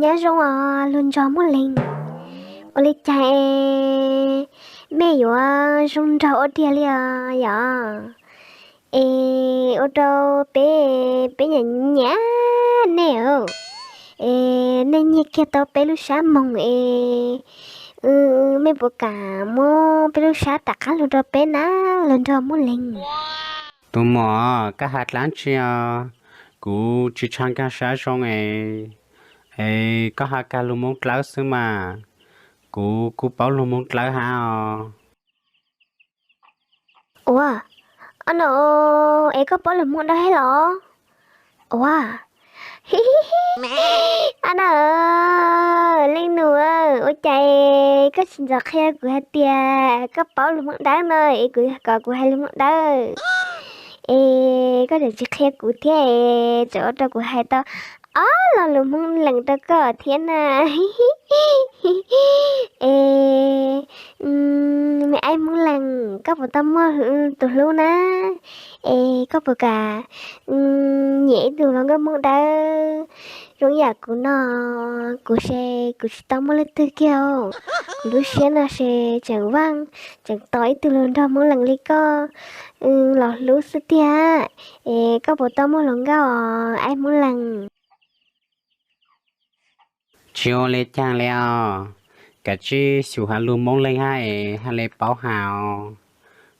Nyob zoo os luag nraug Hmoob Leeg, ua li cas es mej yuav zoo nraug ua diag li os yom? Es ua rau peb, peb nyiam nyiam nej os. Es nej nyiag kiag tau peb lub sab moog es, mej puas kam muab peb lub sab rov qab lug rau peb na, luag nraug Hmoob Leeg? Tus muam, koj has dlaab tsi os? Kuv tsis tshua nkag siab zoo es, es koj has kag lug Moob Dlawb xwb mas, kuv kuj paub lug Moob Dlawb hab os. Ua, o no, es koj paub lug Hmoob Dlawb hab los? Ua, a na, leej nus, ua cas koj tsis ntxov qhia kuv hais tias koj paub lug Hmoob Dlawb no es kuv, kom kuv hais lug Hmoob Dlawb, es koj tseem tsis qhia kuv thiab, tseem ua rau kuv hais tau ob lo lus Hmoob Leeg rau koj thiab na. Es, me aib Hmoob Leeg, koj puas tau muaj tus hlub na? Es koj puas kam nyiam ib tug hluas nkauj Hmoob Dlawb zoo yam kuv no? Kuv se kuv tsis tau muaj leej twg kiag, kuv lub siab no se tseem vaaj, tseem tos ib tug hluas nraug Hmoob Leeg li koj los hlub xwb tiag. Es koj puas tau muaj hluas nkauj os aib Hmoob Leeg? Tsis ua li cas li os, kav tsij xyum has lug Moob Leeg hab es hab le paub has os.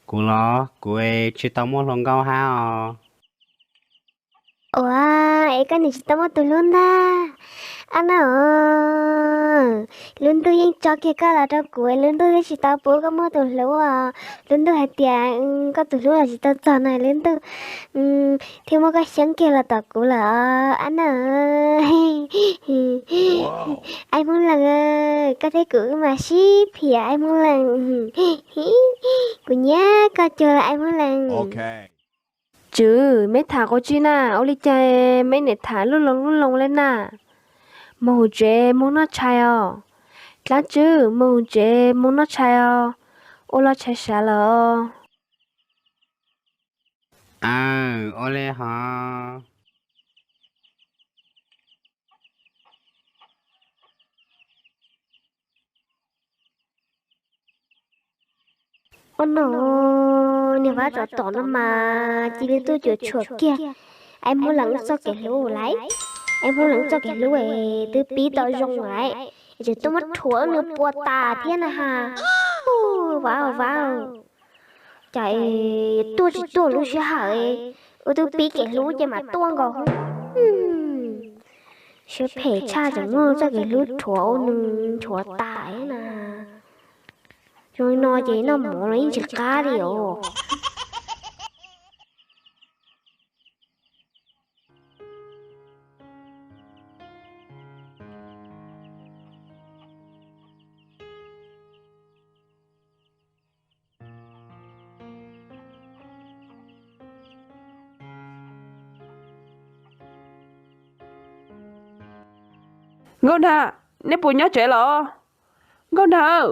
Kuv los kuv tsis tau muaj hluas nkauj hab os. Ua, es koj nim tsis tau muaj tus hlub ntag? A na, lub ntuj yeej tso kiag koj los rau kuv, lub ntuj twb tsis tau pub koj muaj tus hlub os. Lub ntuj hais tias koj tus hlub los tsis tau txog na, lub ntuj thiaj muab koj xyeeb kiag los tom kuv lawm os a na. Aib Hmoob Leeg, koj thiab kuv wb mas sib phiam aib Hmoob Leeg. Kuv nyiam koj cuag aib Hmoob Leeg. Tswv, meb tham qhov tsi na? Ua li cas meb nim tham lub loo lub loo le na? Moog huv tsev moog noj tshais os. Dlaab Tswv, moog huv tsev moog noj tshais os, ua loj tshais sav lawm os. Aw, ua li hov. Ua no, niag Vav Tsov Tom no mas cia li tuaj cuam tshuam kiag aib Hmoob Leej txoj kev hlub lawm. Aib Hmoob Leej txoj kev hlub es twb pib tau zoo lawm, tseem tuaj muab rhuav nws puas tas thiab na has. Vav, Vav, cas tuaj tsis tuaj lub sij hawm ua twb pib kev hlub ces mas tuaj nkaus. Siab phem tshaj, tseem muab txoj kev hlub rhuav ua nws nchuav tas na. Zoo li no ces noj mov los yeej tsis qab li os. Nkauj Nag, neb puas nyob tsev los? Nkauj Nag,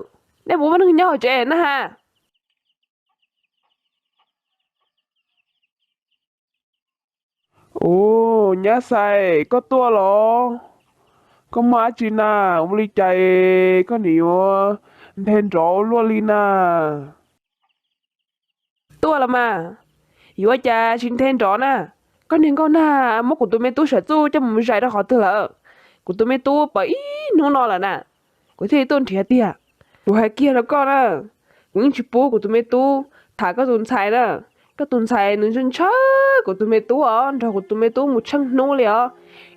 neb puas muaj neeg nyob hauv tsev na has? Ua, nyab Xais, koj tuaj los? Koj muaj dab tsi na? Ua li cas koj nim yuav nthe nrov ua luaj li na? Tuaj los mas, yuav cas tsis nthe nrov na. Koj niag Nkauj Nag muab kuv tus me tub Sam Txuj coj mus zais rau qhov twg lawm? Kuv tus me tub pawv ib hnub no lawm na, kuv thiaj li tuaj nrhiav tiag. Kuv hais kiag rau koj na, kuv yeej tsis pub kuv tus me tub tham koj tus ntxhais na. Koj tus ntxhais nws ntshaw ntshaw kuv tus me tub os, nrog kuv tus me tub mus tsheej hnub li os.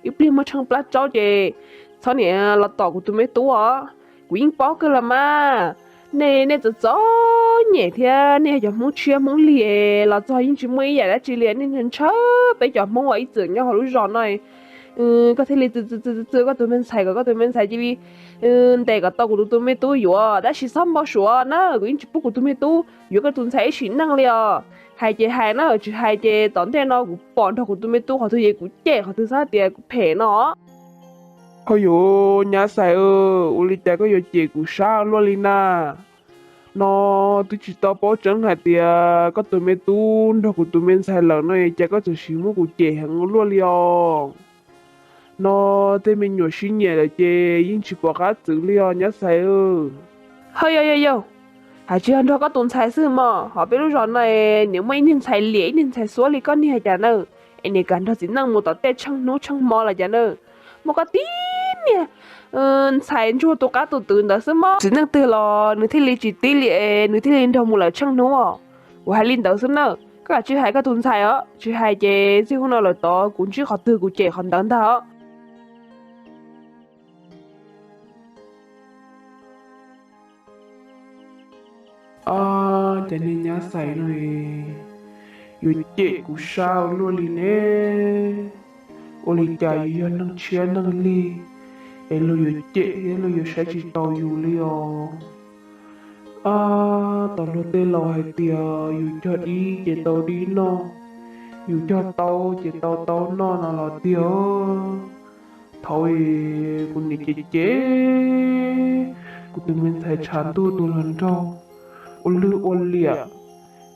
Ib pliag muaj tsheej plab tsaub ces txhob niam los tom kuv tus me tub os. Kuv yeej paub kawg los mas, nej, nej txom txom nyem thiab nej yog cov Hmoob tshiab Hmoob lig los txog yeej tsis muaj ib yam dab tsi li, nej ntshaw ntshaw peb cov Hmoob uas ib txwm nyob hauv lub zos no. Koj thiaj li txw txw txw koj tus me ntxhais kom koj tus me ntxhais cia li ntes kom tau kuv tus, tus me tub yuav, tab sis txhob npau suav na, kuv yeej tsis pub kuv tus me tub yuav koj tus ntxhais ib sim neej li os. Hais ces hais na, tsis hais ces tom ntej no kuv pom nrog kuv tus me tub qhov twg ces kuv cem qhov twg, txhob tias kuv phem no. Ho yuav, nyab Xais, ua li cas koj yuav cem kuv sab luaj li na? No twb tsis tau paub tseeb hais tias koj tus me tub nrog kuv tus me ntxhais lawm no cas koj txawm sim muab kuv cem heev ua luaj li os. No tej me nyuam sib nyiam lawm ces yeej tsis pom qab txwv li os nyab Xais. Hawj yau yau yau, hais tsis yog nrog koj tus ntxhais xwb mog, ho peb lub zos no nws muaj ib niag ntxhais liam ib niag ntxhais xuab li koj niag cas na, es nws kam nrog txiv neej mus tom tej tsheej hnub tsheej hmo lawm cas na. Muaj koj tib niag ntxhais ntsuag tus qab tus twv ntawd xwb mog, txiv neej twg los nws thiaj li tsis tib li es nws thiaj li nrog mus lawm tsheej hnub os. Kuv hais li ntawd xwb na, koj kav tsij hais koj tus ntxhais os, tsis hais ces txij hnub no lawm tod kuv ntsib qhov twg kuv cem qhov ntawd ntag os. Ab, cas niag nyab Xais no yuav cem kuv sab ua luaj li ne? Ua li cas yus yog neeg tshiab neeg lig es luag yuav cem thiab luag yuav saib tsis taus yus li os? Ab, tau luag tej laus hais tias yus cog dib ces tau dib noj, yus cog taub ces tau taub noj no los tiag. Thaum kuv niam cem cem kuv tus me ntxhais tshav ntuj tus hluas nraug ua lwj ua liam,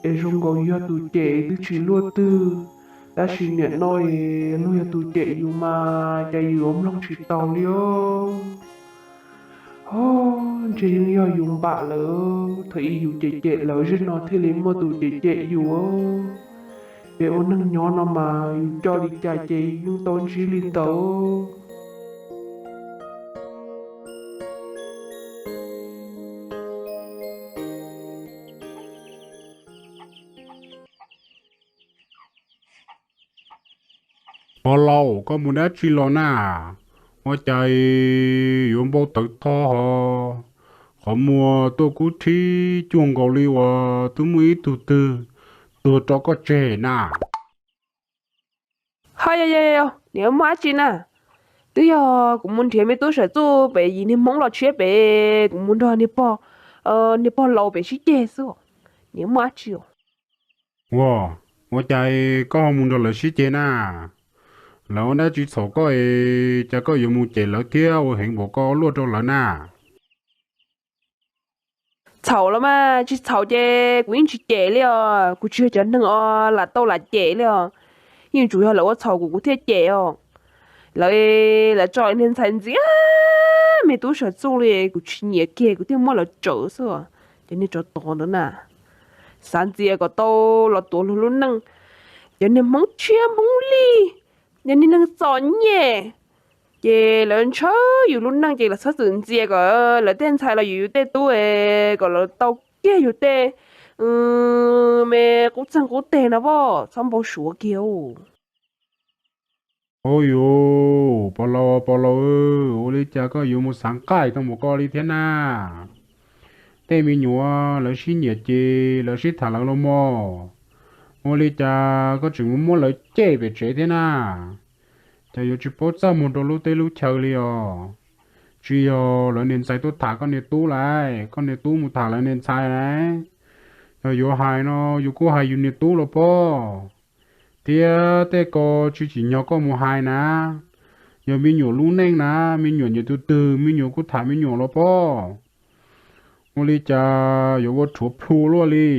es zoo nkaus yog tus cem twb tsis luaj twg, tab sis niam no es luag yog tus cem yus mas cas yus yuav mloog tsis taus li os. Ho, ntshe yeej yog yus npam lawm, thaum ub yus cem cem lawv zej no thiaj li muaj tus cem cem yus. Peb ua neeg nyob no mas yus coj li cas ces yeej tau ntsib li ntawd. Pog laus, koj mus dab tsi los na? Ua cas yuav npau taws tho ho qhov muag tuaj kub rhib cuag nkaus li uas twb muaj ib tug twg tuag rau koj tseg na? Ho yog, yog, yog, niam muaj dab tsi na? Twb yog kuv mus nrhiav me tub sawv txuj pem yim niag hmoob los tshiab pem, kuv mus nrog niag pog, niag pog laus pem sib ceg xwb. Niam muaj dab tsi? Ua, ua cas koj ho mus nrog lawv sib ceg na? Lawv ua dab tsi txhaum koj es cas koj yuav mus cem lawv thiab ua heev npaum koj luaj rau lawv na? Txhaum los mas tsis txhaum ces kuv yeej tsis cem li os. Kuv tsis yog cov neeg os lam tau lam cem li os. Yeej tsuas yog lawv ua txhaum kuv kuv thiaj cem os. Lawv, lawv tso niag ntxhais ntxias me tub sawv txuj li, kuv tsis nyiam kiag kuv thiaj muab lawv tsawv xwb. Cov niag tsov tod ntawd na, xav ntxias kom tau los tuav luag lub neej. Cov niag hmoob tshiab hmoob lig, cov niag neeg txom nyem, ces lawv ntshaw yus lub neej ces lawv txhob txwm ntxias kom lawv tej ntxhais los yuav yus tej tub es kom lawv tau kiag yus tej me qub txeeg qub teg no pom, txhob npau suav kiag. Ua yuav, pog laus, pog laus, ua li cas koj yuav mus xav nqaij tau mus koj li thiab na? Tej me nyuam lawv sib nyiam ces lawv sib tham lawv los mog. Ua li cas koj tseem mus muab lawv cem pem tsev thiab na? Ces yuav tsis paub txaj muag rau lub teb lub chaw li os. Tsis yog lawv niag ntxhais tuaj tham koj niag tub lawm, koj niag tub mus tham lawv niag ntxhais lawm. Yog yuav hais no yus kuj hais yus niag tub los pob. Thiab tej ko tsis tsim nyog koj mus hais na. Yog me nyuam lub neej na, me nyuam nyiam tus twg me nyuam kuj tham me nyuam los pob. Ua li cas yuav ua rhuav plhu luaj li?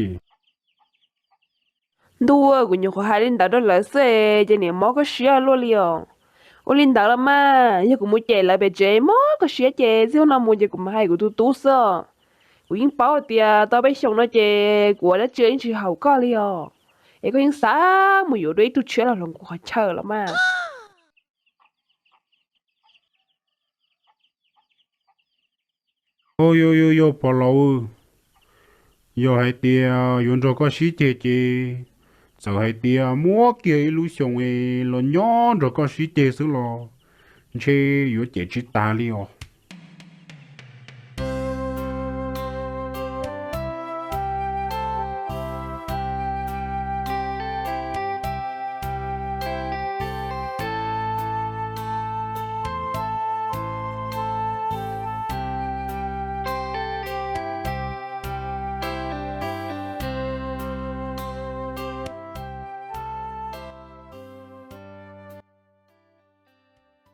Ntuj, kuv nyuam qhuav hais li ntawd rau lawv xwb ces niam mob koj siab luaj li os. Ua li ntawd los mas yog kuv mus cem lawv pem tsev mob koj siab ces txij hnub no mus ces kuv mam hais kuv tus tub xwb os. Kuv yeej paub hais tias tau peb xyoos no ces kuv ua dab tsi yeej tsis haum koj li os. Es koj yeej xav mus yuav dua ib tug tshiab los hloov kuv qhov chaw los mas. Ua yuav, yuav, yuav pog laus, yog hais tias yuav nrog koj sib ceg ces txawm hais tias muab kiag ib lub xyoos es los nyob nrog koj sib ceg xwb los ntshe yuav cem tsis tas li os.